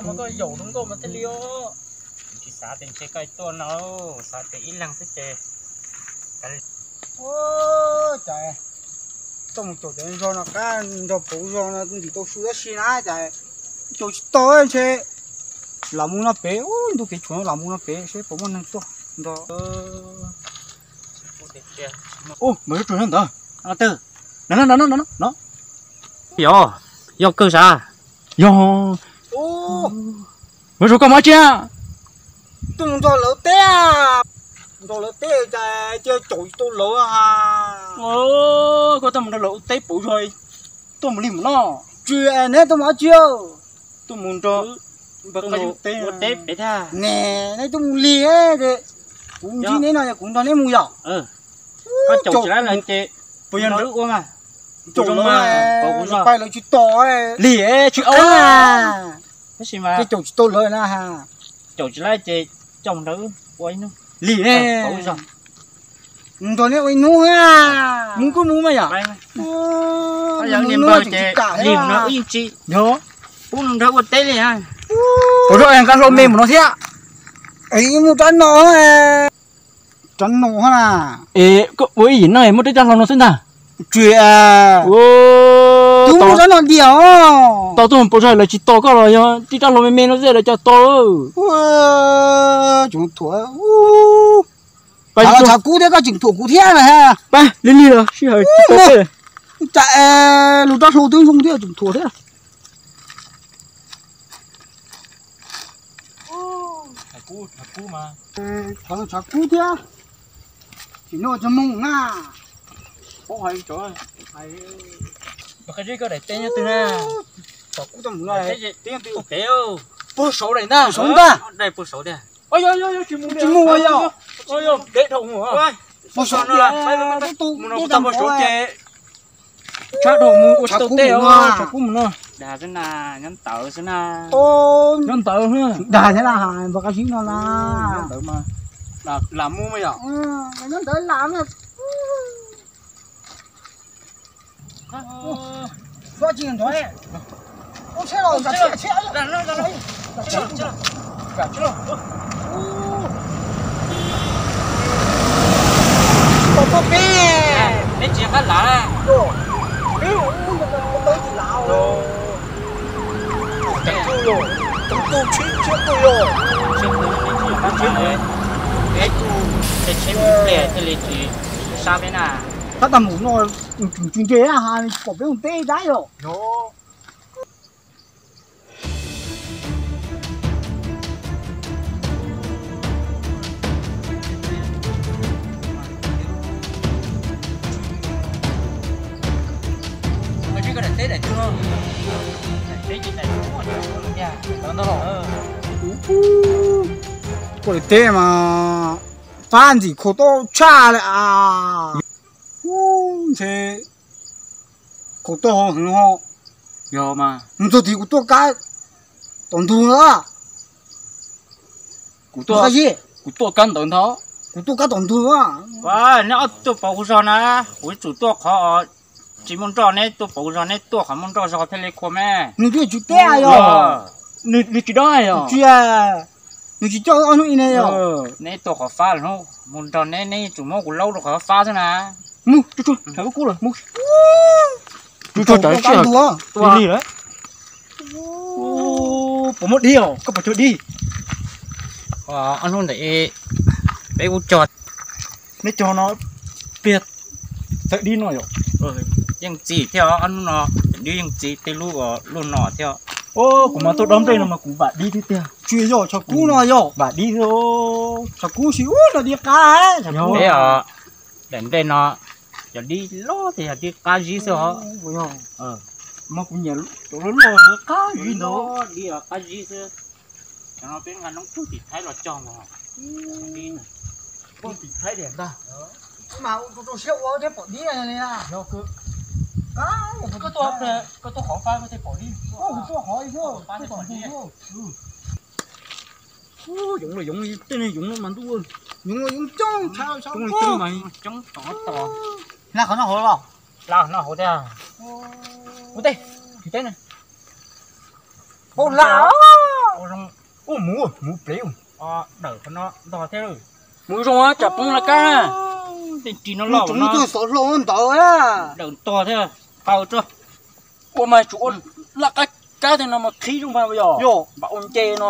Muab koj yaum zoo nkauj mas thiaj li os. Tsis xav tias ntshe koj tuaj no, xav tias ib leeg xwb ces. Cas tuaj mus caum cov zog no qab nrog pauv zog no ntim tau su tab si na cas caum tsis tau ntshe. Lam mus no pem, ntu kev tshuav lam mus no pem seb puas muaj neeg tuaj nrog. Ub, mas yuav rau ntawd no. Yog, yog kawg sav. Yog. Ua rau koj mob tsia. Tuaj mus nrog lawv teb, nrog lawv teb cas cia caum tsis tau lawv. Koj tuaj mus nrog lawv ua teb pauv zog, tuaj mus lig mus no. Tsis, neb tuaj mus dab tsi? Tuaj mus nrog ua teb pem thiab. Ne, neb tuaj mus lig, kuv ntsib neb no yog kuv nrog neb mus yom. Koj caum tsis laib lawv ces puas yog nrog wb ua mas. Caum lawv, pais lawv tsis tos. Lig tsis au. Tab sis mas caum tsis tau lawv na. Caum tsis laib ces coj mus nrog wb ua ib hnub. Lig, nrog neb ua ib hnub. Mus kuj mus mas yom. Lig no wb yeej tsis, yog, pub nrog ua teb li. Puas yog nqa hlau me mus no thiab? Mus rab no, rab no na. Es koj ua ib yim neeg muaj rab hlau no xwb ntag. Tsis, kuv muaj rab no diam. Tau tuaj mus pauv zog lawv tsis tos koj los yog tib rab hlau me me no xwb lawv cov tos. Tseem thuam, tshav kub thiab koj tseem thuam kuv thiab na. Pab li li los sij hawm tsis tau. Cas lub rab hlau twb zoo thiab tseem thuam thiab. Tshav kub thiab. Tsis noj tsis mus na. Qab zib koj daim teb nyob twg na? Tshav kub tau mus no, teb nyob twg pem? Puag saud daim ntag. Puag saud ntag. Daim puag saud tiag. Tsis mus yog. Deb dhau mus. Puag saud tiag. Mus no kuv tau puag saud ces tshab dhau mus ua tshav kub mus no. Tshav kub mus no. Dag xwb na, nyob ntawd xwb na. Nyob ntawd na. Dag thiab na, npawg qab zib no na. Nyob ntawd mas. Lam mus mas yom. Nyob ntawd lam. Ua tsis nrov. Ub, tsheb los, tsheb, tsheb. Tsis tau tuaj peb. Neb tsis nqa lav. Peb ua tau tsis lav. Tau tsheb tsheb tuaj yog. Tsheb tuaj, neb tsis nqa tsheb. Peb tus tsheb pliag thiaj li tsis sab peb na. Tab tag mus no, tsis ntse, pom peb mus teb dab yom. Koj daim teb mas fab ntxim khaus toj tshaj li as. Ntshe khaus toj heev ho. Yog mas, mus txog tid kuv tuaj kab tom ntug na. Kuv tuaj kab ntawd ntag. Kuv tuaj kab tom ntug na. Neb ob tuaj pauv kuv zog na, kuv yuav tsum tuaj qhov tsis muaj nroj, neb tuaj pauv kuv zog, neb tuaj qhov muaj nroj zog thiaj li khua me. Nws twb tsis teb yog. Nws tsis dob yog. Nws tsis coj ob hnub ib ne yog. Neb tuaj qhov fab hnub mus nrog neb, neb yuav tsum muab kuv laub rau qhov fab xwb na. Mus, tsuag tsuag, thaum ub kub lawm, mus. Tsuag tsuag, tsuag tsuag. Puas muaj dib os, koj puas cog dib? Ob hnub ntawd peb kuj cog. Neb cog no pliag txawm dib no yom. Yeej txi thiab, ob hnub no dib yeej txi tej lub, lub no thiab. Kuv mas tuaj dob nplej no mas kuv vam dib thiab tiag. Tsis yog tshav kub no yog vam dib thiab. Tshav kub sis ub no dib qab. Daim nplej no yog dib loj thiab yog dib qab zib xwb os. Mas kuv nyiam cov loj loj qab zib ntawd. Dib qab zib xwb. Cov no peb nqa noob pug tim Thaib los cog mas. Pug tim Thaib tiag ntag. Mas ua rau siab ua thiab pom dib li na. Koj tuaj qhov fab koj thiaj pom dib. Kuv tuaj qhov, kuv tuaj tom ntug. Yoov los yoov, tej neeg yoov no mas ntuj. Yoov los yoov coob, coob coob mas coob tom tos. Hla qhov no hauv los? Hla qhov no hauv tiag. Ua teb, kwv teb na. Hauv hla. Ua zoo, ua mus, mus plev. Dawm qhov no ntog thiab. Mus zoo tsam poob laj kab. Tej ris no loj no tuaj xov hlau ntawd. Dawm ntog thiab. Qaw tso. Ua mas tsuas ua laj kab kab thiab no mas qhib zoo mas yog. Yog npam ua nce no.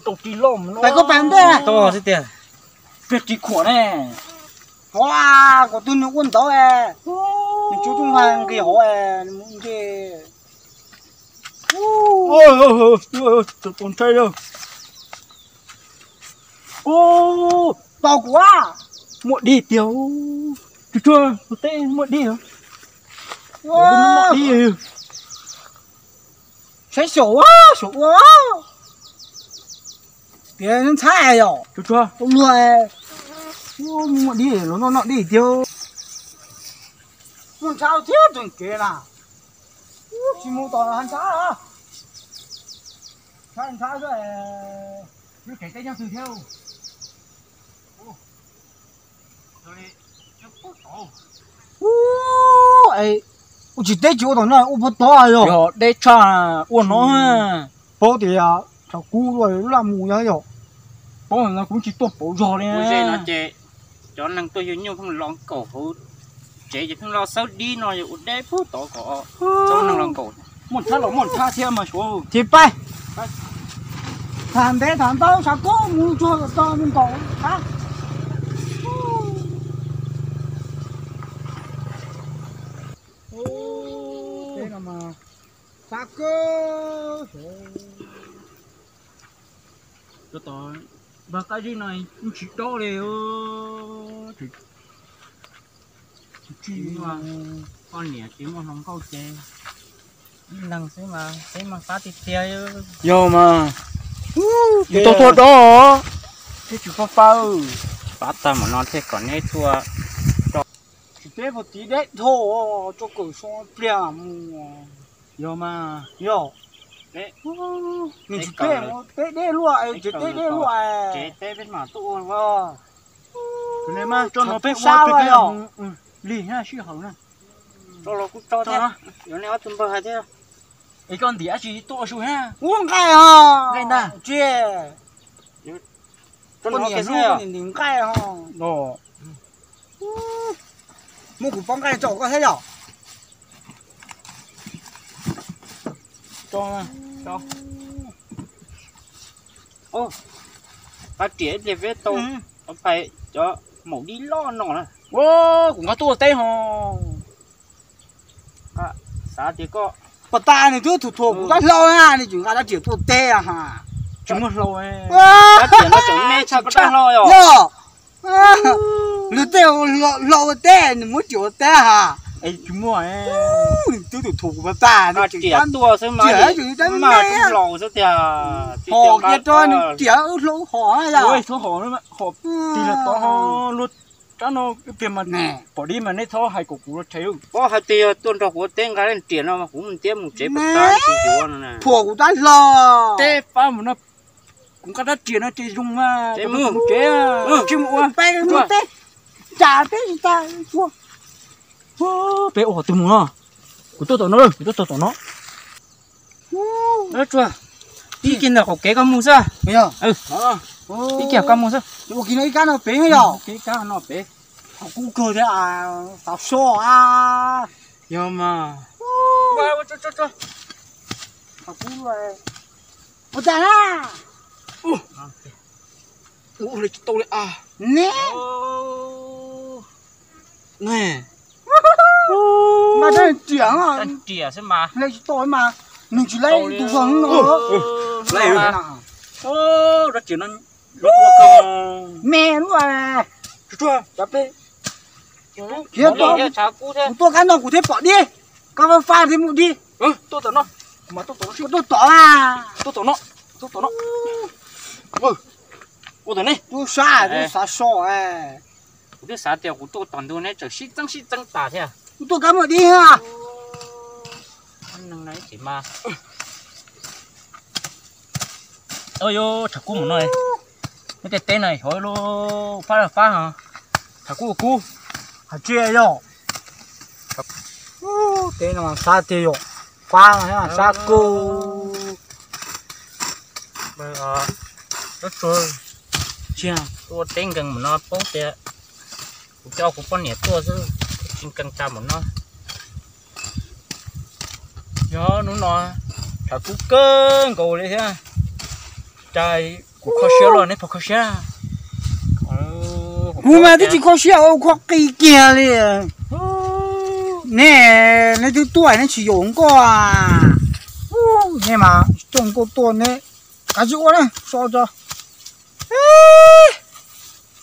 Rau ris loj mus no. Pais koj pais ntej. Ntog xwb tiag. Peb ris khuam ne. Hov, kom tus nws ua ntawd. Nws tsuas tub nqa nqis hov nws mus nce. Tus ntshai lawm. Tos kuv a. Muaj dib tiag. Tsuag tsuag tus teb muaj dib. Muaj dib. Saib saum, saum ua. Tias ntxhab yom. Tsuag tsuag luag. Muaj dib los noj noj dib tiag. Muaj ntxhab thiab tus kev na. Tsis mus tom ntxhab. Ntxhab ntxhab xwb. Lub tsev teb nyob twg thiab? Ua tsis teb tsis ua tom no ua puag tod yog. Yog deb tshaj ua no. Paub tias thaum kub laj mus yog yog. Paub no kuv tsis tuaj pauv zog li. Ua ze no ces cov neeg tuaj yug nyuj pheej los nkaum hauv tsev ces pheej los xawb dib no yog ua deb puag tod kom txhob neeg los nkaum. Muaj ntxhab los muaj ntxhab thiab mas suav. Thib pais. Tham ntev tham ntau xav kub mus tsuag to mus nkaum ntxhab. Xav kub. Cov tod npag qab zib no tsis dob li. Tsis muaj poj niam tsis muaj hluas nkauj ces ib leeg xwb mas peb mas fab tiag tiag. Yog mas, yus tau tuaj dob thiab tsis fab fab. Fab tag mam no thiaj kom neb tuaj. Tsis teb puag tid deb dhau, tso kawm so pliag mus. Yog mas, yog. Nws tsis teb, teb deb luaj, tsis teb deb luaj. Tsev teb peb mam tuaj ua. Tso no peb ua peb lig na sij hawm na. Tso los kuj tso thiab. Yuav nej ob tug npawg hais thiab. Es koj ntim dab tsi tuaj su thiab? Ua nqaij ho. Nqaij ntag. Tsis, koj niam hlub koj niam ntim nqaij ho. Muab kuv pob nqaij tso koj thiab yom. Qab riam ib pliag peb tau pais cov maum dib loj no na. Kuv nqa tuaj teb ho. Xav tias koj, pas tas nws twb thuam thuam kuv tab hlau na, nws tseem nqa rab riam tuaj teb ha. Tsis muaj hlau. Rab riam no tseem me tshaj koj tab hlau yom. Luag tej hlau ua teb nws muab riam ua teb ha. Tsis muaj. Twb thuam thuam kuv pas tas, riam tuaj xwb mas, mas tub hlau xwb tiag. Hos kiag rau nws riam hlau hos yom. Hos tig los tod ho luag rab no ib pliag mas pom dib mas neb txhob hais kom kuv los rhe. Pob hais tias yog tuaj nrog kuv ua teb nqa leej riam no mas kuv mus ntiab mus tsev pas tas tsis yuav no na. Thuam kuv tab hlau. Teb fab mus no, kuv nqa rab riam no ces zoo mas mus tsev, tsis mus ua peb mus teb, cas teb tsis tas. Peb ua qhov twg mus no? Kuv tuaj tom no, kuv tuaj tom no. Ib kiag ntawm qaum kev koj mus xwb. Ib kiag koj mus xwb. Ua kiag no ib kab no pem yog. Ib kab no pem. Qhov kub kawg thiab, xav so a. Yog mas. Ua cas na? Ua li tsis tau li a. Ne. Nqa rab riam, rab riam xwb mas. Li tsis tau mas, nws tsis laib tus zog no. Rab riam no me lub. Tsuag tsuag, cas peb. Kuv tuaj kab no kuv thiaj pom dib, koj fab fab thiaj muaj dib. Tuaj tom no, kuv mam tuaj tom no, tuaj tom a. Tuaj tom no, tuaj tom no. Ua tom ne, twb sab, twb xav so. Kuv twb xav tias kuv tuaj tom ntug neb tseem sib txeeb sib txeeb tas thiab. Kuv tuaj kab muaj dib a. Neeg no ib txhis mas. Yog tshav kub mus no, neb tej teb no xyov lub fab fab ho. Tshav kub kub, hais tsis yog. Teb no sab tiag yog, fab no sab kub. Tsuag tsuag, tsiag, ua teb nkees npaum no paub tias kuv coj kuv poj niam tuaj xwb, tsis nkees tas npaum no. Yog hnub no tshav kub kawg nkaus li thiab, cas kuv kho siab los neb puas kho siab? Kuv mas twb tsis kho siab, kho qis kiag li. Neb, neb twb tuaj neb tsis yaum nkauj, neb mas coj nkauj tuaj neb, kav tsij ua na so tso.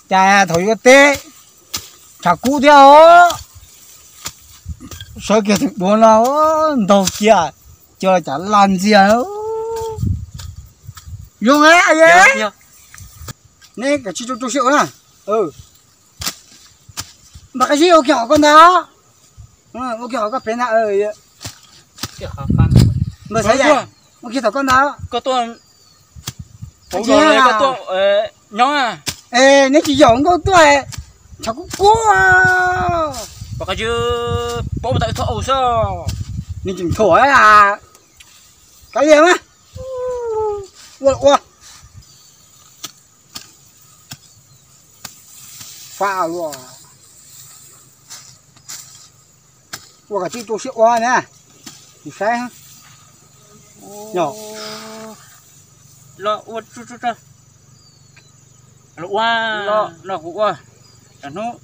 Cas thaum yuav teb tshav kub thiab os, sawv kiag theem duav no ntaug kiag, cov cas laj ntxiag. Zoo, neb kav tsij rau rau siab ua na. Npawg Qab Zib, ua kiag hauv koj ntag, ua kiag hauv koj pem ntag. Npawg Xav Yais, ua kiag tom koj ntag. Nyob, neb tsis yaum nkauj tuaj, tshav kub kub. Pom qab zib, paub tau txhob aus xwb. Nws tseem thuam, kav liam mas. Ua ua, fab luaj. Ua kav tsij rau siab ua na, kuv saib. Los ua, los ua, no kuv ua, cov hnub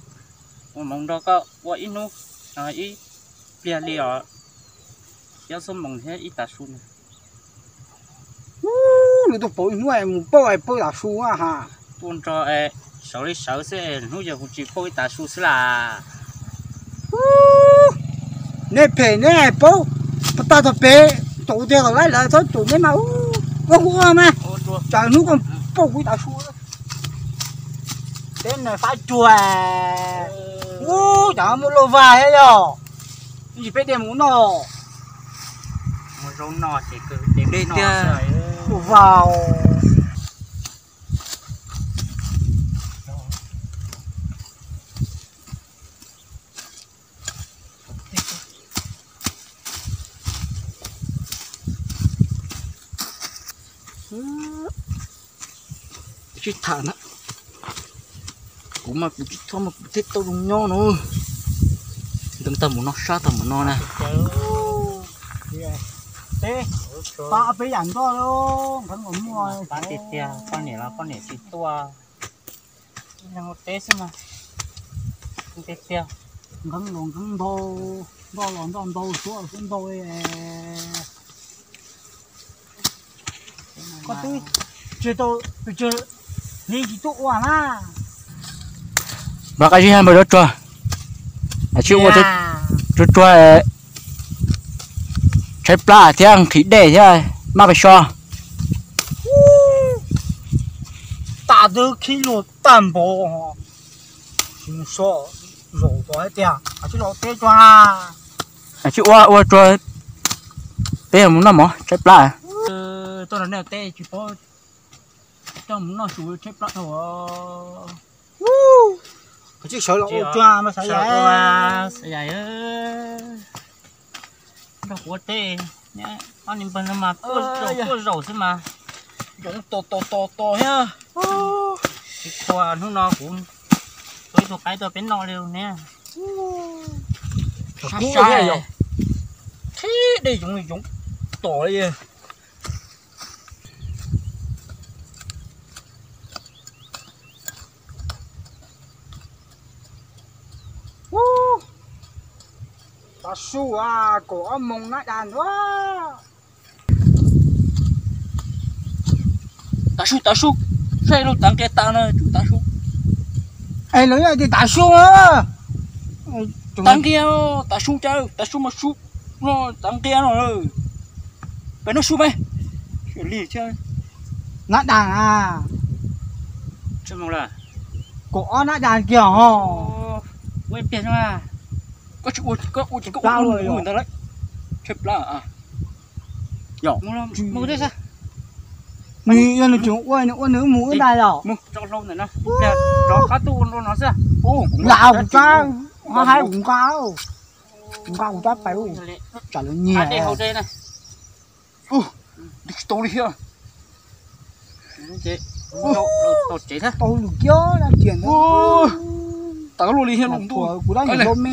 ua hmoov nrog koj ua ib hnub, ib pliag li os, cov xuab moos thiab ib tav su na. Lub tuaj pauv ib hnub mus pauj pauj tav su ha. Tuaj nrog sawv li sawv xwb, hnub yog kuv tsis pauj ib tav su xwb las. Neb phem neb paub, tag tog pem, caum tiag kom laib lawv txhob caum neb mas. Ua kuv ua mas, tsam hnub koj pauj kuv ib tav su. Teb na fab cuag, ub, cov muaj luaj vag thiab yog, tsis peb tiag mus noj. Ua vau. Tsis tham na, kuv mas kuv tsis txhob mas kuv thiaj tau zoo nyob no. Ntawm tag mus no sab tag mus no na. Pab peb yam nroj, pab tiag tiag, poj niam los poj niam tsis tuaj, ua teb xwb mas tiag tiag. Nqeeb los nqeeb ntau, nroj los nroj ntau, suab los suab ntau. Koj twb tsis tau pes tsawg hli tsis tuaj ua na. Npawg Qab Zib, npawg Tsuag Tsuag, tsis ua tsuag tsuag, tshaib plab thiab nqhis dej thiab maj pes so. Tas twb khib luag tag npaum, tsis mus so zaum tod tiag, tsis los teb tsuag. Tsis ua, ua tsuag, peb mus noj mov tshaib plab. Tuaj nrog nej teb tsis paub, coj mus noj su tshaib plab dhau. Koj tsis sawv los ua tsuag mas Xav Yais. Nrog kuv ua teb, ob niag npawg no mas tuaj zaum xwb mas, zaum tos tos tos tos thiab. Tsis khuas hnub no kuv tua ib tug qaib tuaj peb noj li ne. Sab sab, thib dej yoov yoov tom li. Tav su, kaum ob moos nab dag ntua. Tav su, tav su, saib lub tav nqia tas no tsum tav su. Es lawv tias tav su, tav nqia, tav su cas, tav su mas su no, tav nqia no. Peb noj su me. Li thiab. Nab dag a. Kaum ob nab dag kiag ho. Koj tsis ua, koj ua ces koj ua ntag lauj. Tshaib plab. Yog nws tseem ua, nws ua nws mus ib dag yom. Rov qab tuaj ua no xwb. Nqa kuv rab, nqa kuv rab pais, tsam lawv nyiag. Tsis tau li thiab. Tau lwm kiag na tias ntawd. Tawv luaj li thiab los ntuj. Kuv dab nyob me.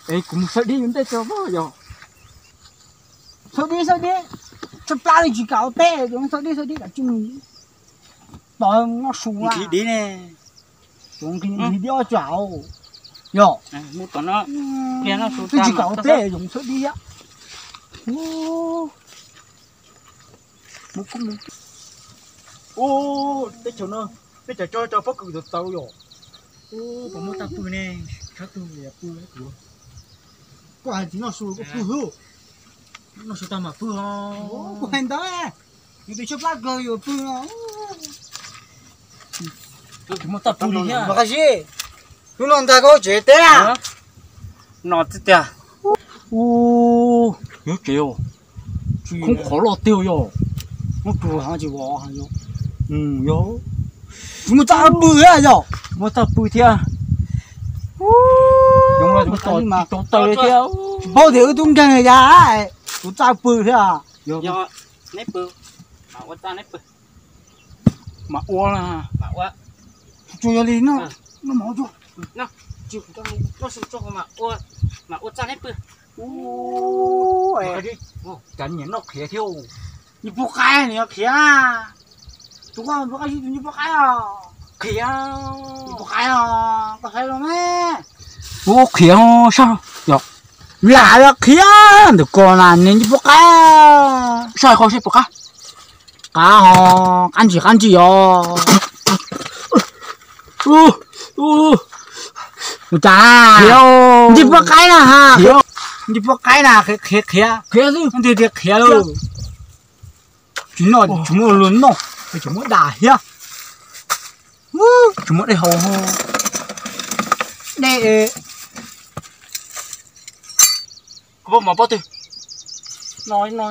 Es kuv mus xawb dib yus ntej tso yog. Xawb dib xawb dib, tsab plab li tsis kam ua teb, xawb dib xawb dib kam tsis mus. Tos noj su nqhis dib ne. Nqhis dib ob tsam yog. Twb tsis kam ua teb yoov xawb dib thiab. Ub, teb chaws no, teb chaws tso tso pob kws txawv txawv yom. Ub, puas muaj txaj pw ne? Tshab twg pw kuv. Koj hais tsis noj su koj pw hwb. Noj su tag mam pw os. Kuv hais ntawd, yus tus tshaib plab kawg yuav pw no. Tsis muaj txaj pw li thiab. Mas qab zib, hnub no ntag koj tsev teb a? No tiag tiag. Ub, yog tsev os. Khoob qhov loj tiag yog. Muab tsuag heev tsis vov yog. Tsis muaj txaj pw thiab yog. Tsis muaj txaj pw thiab. Yoov los tsis muaj txaj taw thiab. Tsis paub tias wb tub nkeeg yas, tus txaj pw thiab. Neb pw, mam ua txaj neb pw. Mam ua, tsuas yog li no, noj mov tsuag. Mam ua txaj neb pw. Ub, cas nyiam noj qhiav thiab. Nyiam pub qaib nws yog qhiav. Tus koj pub qaib, tus nyiam pub qaib os. Qhiav, nyiam pub qaib os, koj saib los ne. Ub, qhiav sab yog. Lam yog qhiav ntawm ko na nws nyiam pub qaib. Saib qhov seb puas qab. Qab ho, qab ntsis qab ntsis os. Ua cas ntsej puab qaib na ha, ntsej puab qaib na, qhiav qhiav, qhiav xwb, ntsej tias qhiav lawm. Tsis noj tsis muaj luag noj, tsis muaj dam thiab, tsis muaj dej haus, dej. Koj pab mov pob twg? No, no,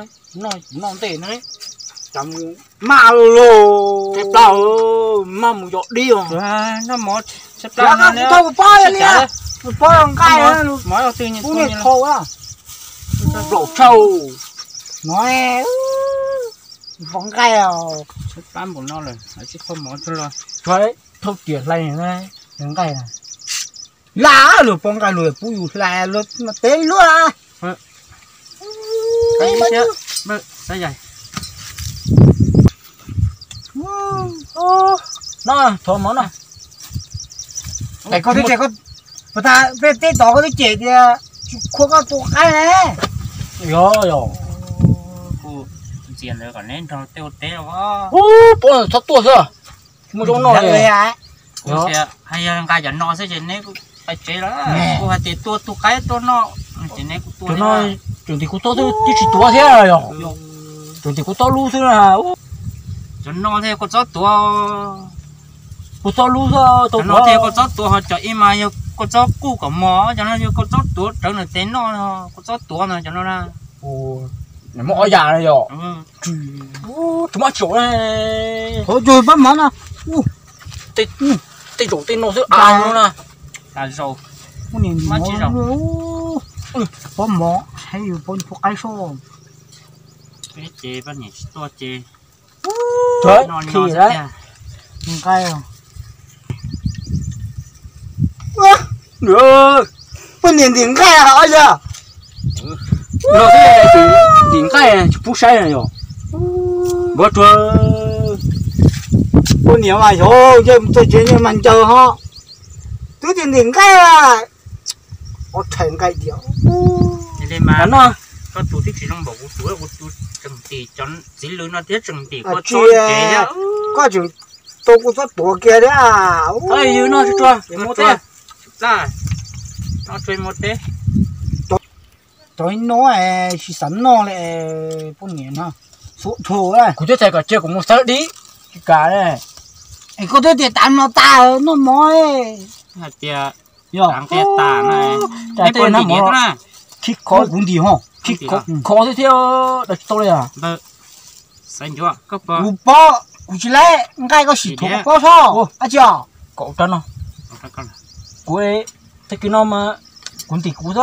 no ntej no. Maj los, maj mus yos dib os. Noj mov, kuv thauj kuv pob li, kuv pob nqaij, kuv niag thau a, nplaum tshauj no, pob nqaij os. Pab npaum no lawm, tsis thauj mov tso los. Tsuav thauj tiam hlais nqaij na. Lam luag pob nqaij luag pub yus hlais luag mas teb luaj. No, thov mov no. Koj twb cem, peb teb tod koj twb cem tias tsis khua koj tus qaib ne. Yog, yog. Kuv ntxias ntawd kom neb nrog tej ua teb os. Ub, pob txhob tuaj xwb. Muaj zoo noj li. Hais yog nqa cov no xwb ces neb kuj pais tsev lawm. Kuv hais tias tua tus qaib tuaj noj, ces neb kuj tua no. Tseem tim kuv txob xwb twb tsis tuav thiab yog. Tseem tim kuv txob lub xwb na. Cov no thiaj kua txob tuav. Kua txob lub xwb tau tuav. Thiaj kua txob tuav ho cov ib mas yog kua txob kuj kom mos, cov no yog kua txob tuav rawv nws tes noj, kua txob tuav ntag cov no na. Muaj ob yam na yog. Tsis muaj tsaum. Hov, pab mov no. Tej zaum tej no xwb a no na. Pab mov, pab qaib soj. Ces pab niam tsis tuaj ces. Nqaij, poj niam ntim nqaij os yog. Ntim nqaij tsis pub saib yog. Npawg Tsuag, poj niam mas yog ncej mus txog tsev ncej mas ncaws ho. Twb tias ntim nqaij, ob tshais nqaij diam. Koj tus twb tsis zoo npaum kuv tus, kuv tus tseem ntim cov txiv lws no thiab tseem ntim kua txob kev thiab. Koj tseem tau kua txob tuav kiag thiab. Yus noj tsuag tsuag, mus teb. Noj tsuag mus teb. Cov no tsis xav noj li, poj niam no xuav dhau. Kuv twb txhais kom cia kuv mus xawb dib, tsis kam. Es koj twb tias tas no tas noj mov. Hais tias yog, tas no mov, khib khov kuv ntim ho, khib khov xwb thiab, daws tsis tau li. Kuv pob, kuv tsis laib nqaij, koj sim thuav koj pob soj. Ab tsi os, kaum rab no. Kuv tag kis no mas kuv ntim kuv xwb.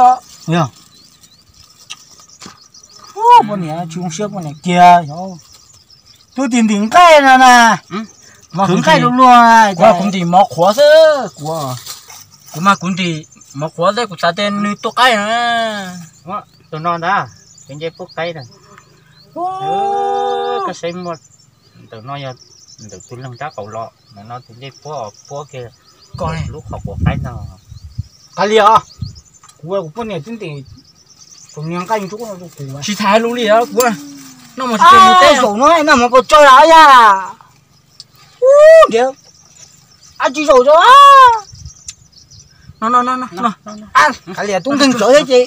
Poj niam tsis zoo siab poj niam kiag yog. Twb tim ntim nqaij no na. Khwv nqaij luag luag. Kuv kuv ntim mov qhuav xwb kuv. Kuv mas kuv ntim mov qhuav xwb kuv xav tias nws tuaj qaib na. Tus no ntag, tus ncej puab qaib na. Koj saib muaj, ntawm no yog ntawm tus leeg rab qaum los, ntawm no tus ncej puab puab kiag lub qhov quav qaib ntag. Qab lias, kuv kuv poj niam twb ntim tus niag nqaij ntsuab no rau kuv. Tsis tham lus li kuv. Noj mov tsis tau mus teb zaum no noj mov puas tso lawm yaj. Ub, ntiav, ab tsis zaum rau. Qab lias tub nkeeg tsawv thiab ces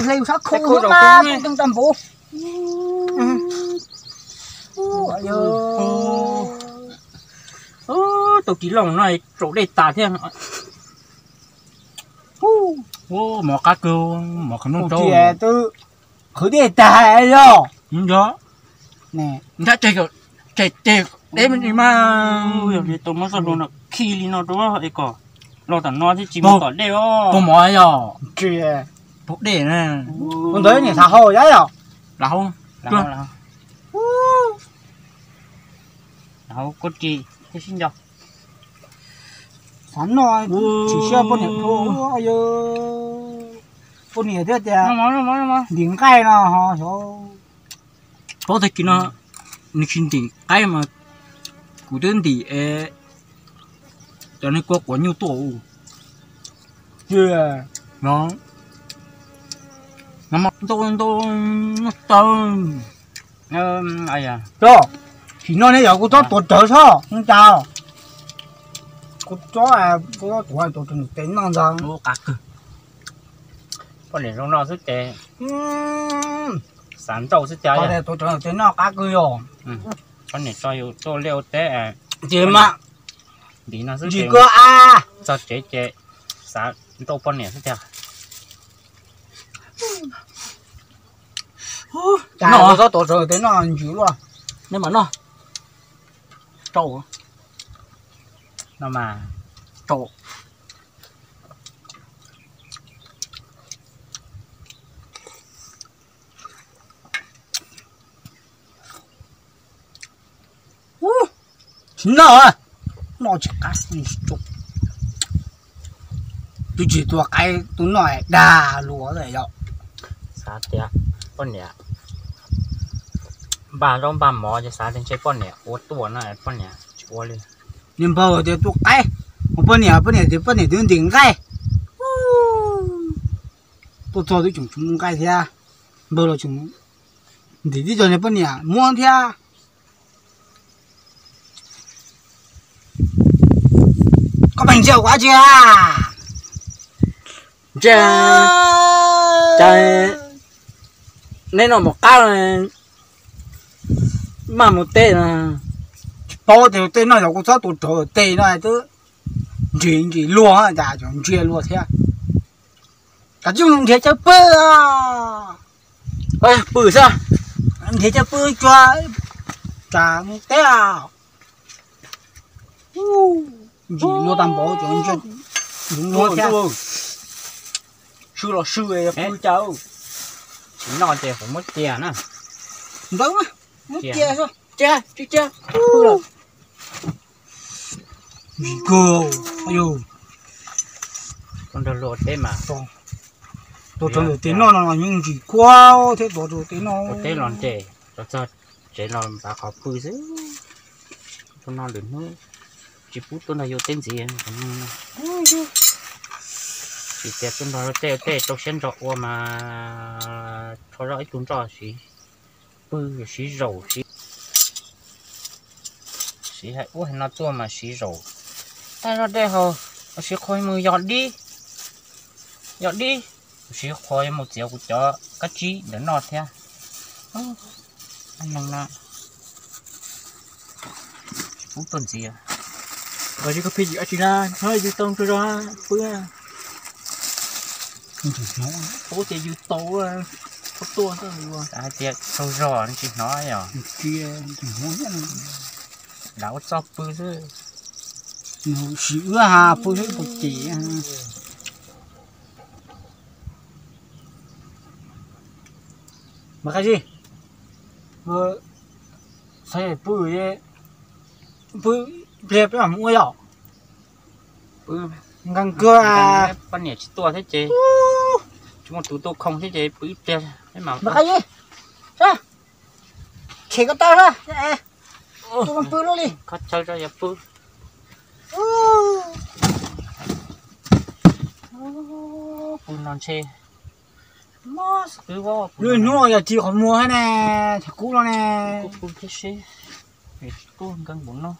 hle sab khau mas tub nkeeg tag npaum. Tau kis loj no raum dej tas thiab. Mov qab kawg, mov qhov noj rau. Twb qhwv dej tag yog. Nyob, nyob, tseg tseg deb me ntsis mas. Yog li tau muab txoj hlua no khi li no rau es kom los tom no thiab tsis mus tom dej os. Pog mov yog. Pog dej na. Ua ntawd niam xav hau yab yom. Lam hau, lam hau koj ris thiab sib nco. Xav noj, tsis siab poj niam dhau, poj niam thiab tias ntim nqaij no ho xyov. Paub tag kis no nws tsis ntim qaib mas kuv twb ntim es cov niag kua quav nyuj tuaj. Ntau ntau taw. Tsis no ne yog kuv txhob tuav rawv txhob ua cas. Kuv txhob, kuv txhob tuav, tuav rawv tes noj ntag. Poj niam zoo no xwb ces xav nrauj xwb cas. Tuav rawv tes noj qab kawg yog. Poj niam tso yus tuaj liaj ua teb ces mas ntim no xwb ces txog tsev ces xav nrauj poj niam xwb tiag. Cas kuv txhob tuav rawv tes noj ntsis luaj. Nej mam noj. Rau no mas rau. Tsis noj, noj tsis qab. Twb tsis tua qaib twb noj dag luag yom. Xav tias poj niam npaj zaub npaj mov ces xav tias ntshe poj niam ua tuaj no poj niam tsis ua li. Niag npawg tias tua qaib, poj niam, poj niam tias poj niam twb ntim nqaij. Tuaj txog twb tseem tsis muaj nqaij thiab, npawg los tseem ntim tib co niag poj niam muab thiab. Koj pheej ntsia kuv dab tsi a? Ntsia, cas neb noj mov qab maj mus teb no. Tsis paub tias tej no yog kuv txhob tua rawv tes no twb ntsis ntsis luag cas cov ntsia luag thiab. Kav tsij mus nrhiav chaw pw. Pw xwb. Nrhiav chaw pw tsuag, tsam mus teb. Ntsis luag tag npaum cov ntsia luag thiab. Sw los sw pw cas. Tsis noj ces kuv muab cia na. Ntawd muab cia, cia, tsis cia. Ntsis kawg, yog tuaj nrog luag teb mas. Tuaj rawv tes noj no yeej ntsis kuab thiab, tuaj rawv tes noj. Ua teb los nres, los txog tsev los npav qhov pw xwb. Tuaj noj lwm hnub tsis pub tuaj nrog yus teb ntxiv. Tsis tias tuaj nrog tej tej rau siab ntso ua mas rho zoj ib tug nroj siv pw, siv zaum, siv, siv hais ub hais no tuaj mas siv zaum. Tag zog dej haus, siv qhua mus yos dib, yos dib, siv qhua mus txiav kuv cov kab tsib ntawm no thiab. Neeg no tsis pub tuaj ntxiv. Koj tsis, koj pheej yws dab tsi na, nyob yws tau nrog zog pw. Ub ces yws tau, txhob tuaj xwb. Hais tias tsaug zog tsis hnov yom. Lam ua txoj pw xwb. Siv wb ha pw xwb puas cem. Mas qab zib, xav pw, pw ib pliag peb mam mus ua yom. Nkees kawg, poj niam tsis tuaj thiab ces tsis muaj tus tuaj khoom thiab ces pw ib pliag peb mam. Mas qab zib, khem ko taw na, tus pw lub li. Kho chaw tso yog pw. Pw no ntshe lub hnub yog tsis qhov muag thiab ne, thaum kub no ne. Kuv pw thiab seb, tsis tuaj nkees npaum no.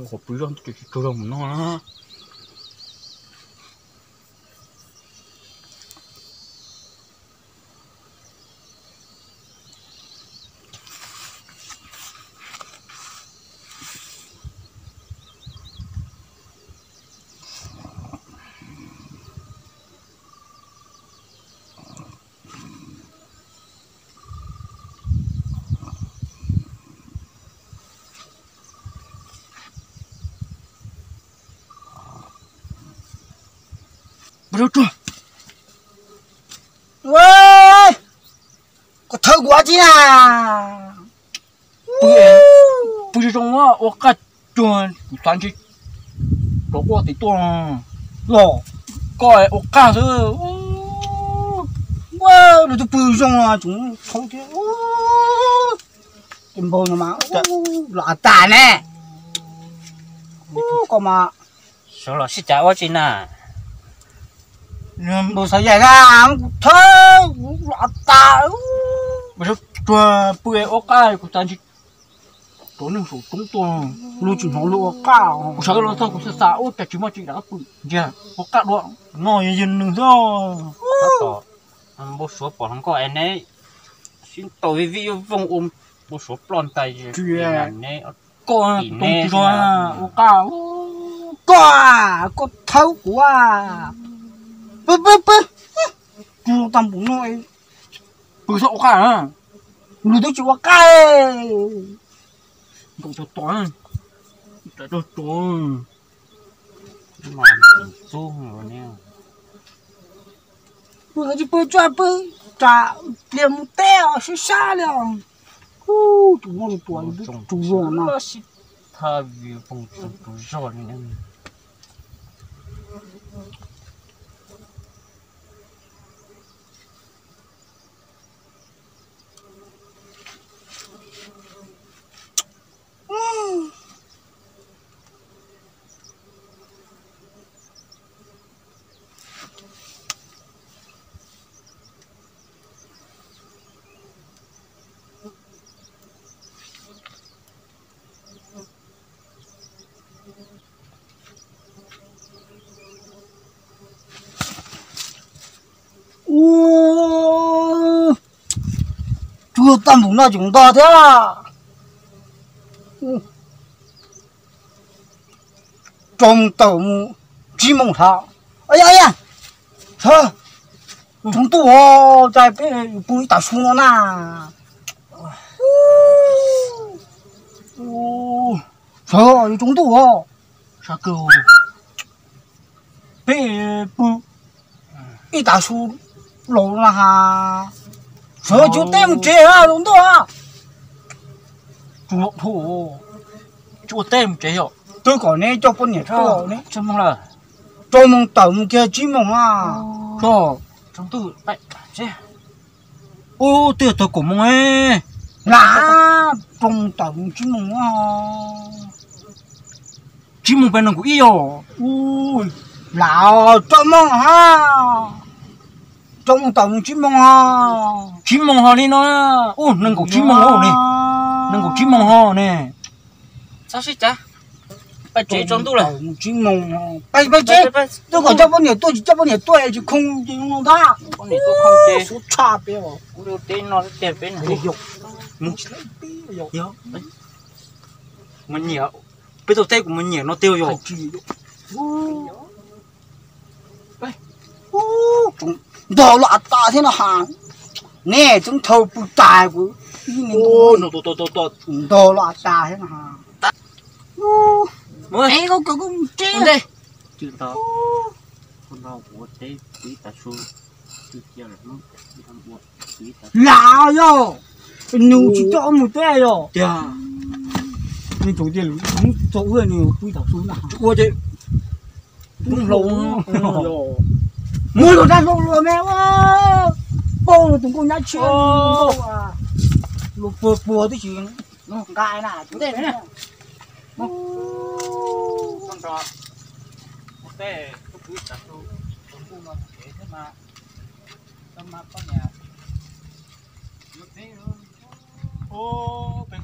Qhov pw zog ces tsis tsaug zog mus no na. Koj thawb kuv dab tsi na? Pw zoo ua qaj cuag kuv xav ntshe rov quaj tim tuaj los. Koj ua qaj xwb. Ua, nws twb pw zoo tsoom thaub thiab. Tes npau no mas los tas ne. Koj mas sawv los sib cav ua tsi na. Npau xav yaim na, kuv thawb kuv los tas. Tuag pw ua qaj kuv xav ntshe rov neeg saum roob tuaj, luag tsis hnov luag ua qaj. Kuv sawv los txog kuv xav xav ua cas tsis muaj tsi rov qab pw ntsia ua qaj dua. No yog yog nws xwb. Npau suav pom hluas nkauj es neb sib ntaus vij vij voog ua npau suav ploj ntais. Koj tus zog ua qaj, koj, koj thawb kuv. Pw pw pw, tag npaum no pw txhob ua qaj, nws twb tsis ua qaj. Nkaum tau tos, tos tos. Pw tsis pw tsuag pw, tsam pliag mus teb os, sib sab li os. Tus no tus tus zoo na. Tus zog li. Ua, tsuag tag npaum no tseem ntog thiab. Rau mus tawm mus tsib moos thaum. Yog, yog, sawv, tsaus ntuj os, cas peb pw ib tag su no na. Sawv, yuav tsaus ntuj os. Peb pw ib tag su laus na has. Sawv, tsis ua teb mus tsev, tsaus ntuj. Tsis ua teb mus tsev yom. Twb kom neb coj poj niam tuaj ne. Rau moos tawm mus kiag tsib moos na. Ub, twb yog tag kaum moos. Lam, rau moos tawm mus tsib moos. Tsib moos peb nees nkaum ib os. Lam, rau moos hab. Rau mus tau mus tsib moos ho. Tsib moos ho li no. Ub, nees nkaum tsib moos ne. Nees nkaum tsib moos ho ne. Txhob sib cav, pais tsev tsaus ntuj lawm. Tsib moos, pais pais tsev. Tuaj kom coj poj niam tuaj, tsis coj poj niam tuaj tsis khooj ces no ntag. Poj niam tuaj khooj ces xub tshaj peb os. Kuv teb no tiag peb no. Mus nyiam, peb tau teb kuv mus nyiam no tiag yom. Ntog los tas thiab no ha. Ne, txeeb thau pw tas kuv ib ntog los tas thiab no ha. Koj kawm koj mus tsev. Lam yog nws tsis coj mus teb yog tiag. Nws tau tiag, tau ua nws pw tam su na. Ua ces mus hlau, mus los rau hlau los me, pauj los tus nkauj nyab tshiab, los puag puag twb tsis nqa na. Tej, tus pw tam su, tus ntuj no tus kev thiab mas, tau mas poj niam, peb